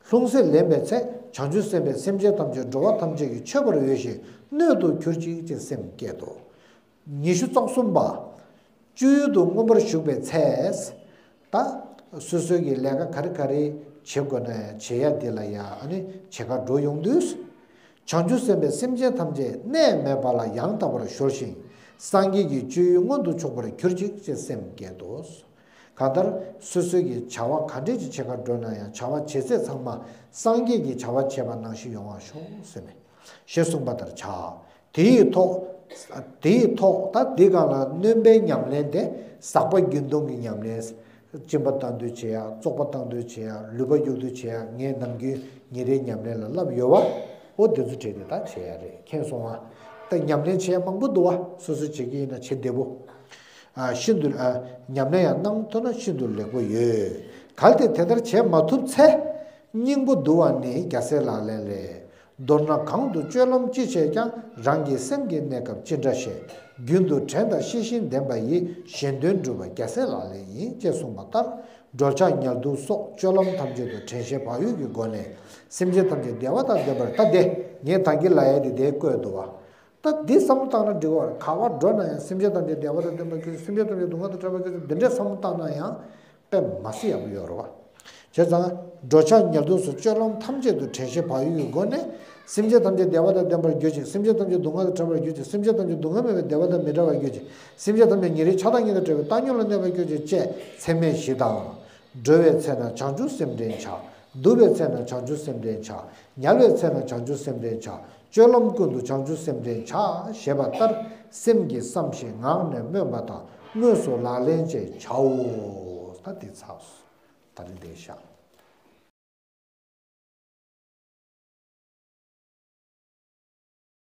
ལྷུང་བཟེད་ལེན་པའི་ཚེ། བྱང་ཆུབ་སེམས་དཔས་སེམས་ཅན་ཐམས་ཅད་འགྲོ་བ་ཐམས་ཅད་ཀྱིས་མཆོད་པར་འོས་ཤིང་སྣོད་དུ་གྱུར་ཅིག་ཅེས་སེམས་བསྐྱེད་དོ། ཉི་ཤུ་རྩ་གསུམ་པ། སྤྱོད་ཡུལ་དུ་མངོན་པར་ཞུགས་པའི་ཚེ། ད་སོ་སོའི་གི་ལས་ཀ་ག་རེ་ག་རེ་བྱེད་དགོས་ན་ཡང་བྱེད་ཡ་དེ་ལ་ཡང་ཨ་ནི་བྱེད་ག་འགྲོ་ཡོང་དུས། བྱང་ཆུབ་སེམས་དཔས་སེམས་ཅན་ཐམས་ཅད་གནས་མེད་པ་ལ་ཡང་དག་པར་གཞོལ་ཞིང་། སངས་རྒྱས་ཀྱི་སྤྱོད་ཡུལ་མངོན་དུ་ཕྱོགས་པར་གྱུར་ཅིག་ཅེས་སེམས་བསྐྱེད་དོ། གང་ལྟར་སོ་སོའི་གི་བྱ་བ་ག་འདྲས་ཅིག་བྱེད་ག་འགྲོ་ན་ཡང་བྱ་བ་བྱེད་ཚད་ཚང་མ་སངས་རྒྱས་ཀྱི་བྱ་བ་བྱེད་པ་ནང་བཞིན་ཡོང་བར་ཤོག་ཟེར་ནས། ཞེས་གསུངས་པ་ལྟར་བྱ། དེའི་ཐོག་དེའི་ཐོག་ད་འདི་གང་ལ་སྣོན་པའི་ཉམས་ལེན་དེ། ཟག་པ་རྒྱུན་གཏོང་གི་ཉམས་ལེན། གཅིན་པ་གཏང་དུས་བྱེད་ཡ། བཙོག་པ་གཏང་དུས་བྱེད་ཡ། ལུད་པ་གཡུག་དུས་བྱེད་ཡ། ངས་ནམ་རྒྱུན་ཉིན་རེའི་ཉམས་ལེན་ལ་བསླབ་ཡོད་བ། འོ་དེ་ཚོ་བྲིས་ཏེ་ད་བྱེད་ཡ་རེད། མཁྱེན་སོང་ང་། ད་ཉམས་ལེན་བྱེད་ཡ་མང་པོ་འདུག་བ། སོ་སོ་བྱེད་ཀྱི་ཡིན་ན་བྱེད་བདེ་པོ། ཨ་ཤིན་ཏུ་ཨ་ཉམས་ལེན་ཡང་གནང་ཐུབ་ན་ཤིན་ཏུ་ལེགས་པོ་ཡོད། གལ་ཏེ་དེ་ལྟར་བྱེད་མ་ཐུབ་ཚེ། སྙིང་པོ་བསྡུ་བ་ནི་རྒྱལ་སྲས་ལག་ལེན་ལས། མདོར་ན་གང་དུ་སྤྱོད་ལམ་ཅི་བྱས་ཀྱང་། རང་གི་སེམས་ཀྱི་གནས་སྐབས་ཅི་འདྲ་ཞེས། རྒྱུན་དུ་དྲན་དང་ཤེས་བཞིན་ལྡན་པ་ཡིས། གཞན་དོན་སྒྲུབ་པ་རྒྱལ་སྲས་ལག་ལེན་ཡིན། ཅེས་གསུངས་པ་ལྟར། འགྲོ་འཆག་ཉལ་འདུག་སོགས་སྤྱོད་ལམ་ཐམས་ཅད་དུ་དྲན་ཤེས་བག་ཡོད་ཀྱི་སྒོ་ནས་སེམས་ཅན་ཐམས་ཅད་བདེ་བ་དང་ལྡན་པར། ད་དེ་ངས་ད་གིན་ལབ་ཡ་དེ་དེ་བཀོད་འདུག་བ། ད་འདི་བསམ་བློ་བཏང་ན་འགྲིག་གི་རེད། ག་བར་འགྲོ་ན་ཡང་སེམས་ཅན་ཐམས་ཅད་བདེ་བ་དང་ལྡན་པར་གྱུར། སེམས་ཅན་ཐམས་ཅད་སྡུག་བསྔལ་དང་བྲལ་བར་གྱུར། འདི་འདྲའི་བསམ་བློ་བཏང་ན་ཡང་དཔེ་མ་སྲིད་ཡག་པོ་ཡོད་རེད་བ། བྱས་ཙང་། འགྲོ་འཆག་ཉལ་འདུག་སོགས་སྤྱོད་ལམ་ཐམས་ཅད་དུ་དྲན་ཤེས་བག་ཡོད་ཀྱི་སྒོ་ནས། སེམས་ཅན་ཐམས་ཅད་བདེ་བ་དང་ལྡན་པར་གྱུར་ཅིག་སེམས་ཅན་ཐམས་ཅད་སྡུག་བསྔལ་དང་བྲལ་བར་གྱུར་ཅིག་སེམས་ཅན་ཐམས་ཅད་སྡུག་བསྔལ་མེད་པའི་བདེ་བ་དང་མི་འབྲལ་བར་གྱུར་ཅིག་སེམས་ཅན་ཐམས་ཅད་ཉེ་རིང་ཆགས་སྡང་གཉིས་དང་བྲལ་བའི་བཏང་སྙོམས་ལ་གནས་པར་གྱུར་ཅིག་ཅེས་ཚད་མེད་བཞི་དང་། འགྲོ་བའི་ཚེ་ན་བྱང་ཆུབ་སེམས་དྲན་བྱ། འདུག་པའི་ཚེ་ན་བྱང་ཆུབ་སེམས་དྲན་བྱ། ཉལ་བའི་ཚེ་ན་བྱང་ཆུབ་སེམས་དྲན་བྱ། སྤྱོད་ལམ་ཀུན་ཏུ་བྱང་ཆུབ་སེམས་དྲན་བྱ། ཞེས་པ་ལྟར་སེམས་ཀྱིས་བསམ་ཞིང་ངག་ནས་སྨོན་པ་དང་དངོས་སུ་ལག་ལེན་བཅས་བྱའོ། ད་འདི་ཚར་སོང་། ད་རིང་འདིར་བཞག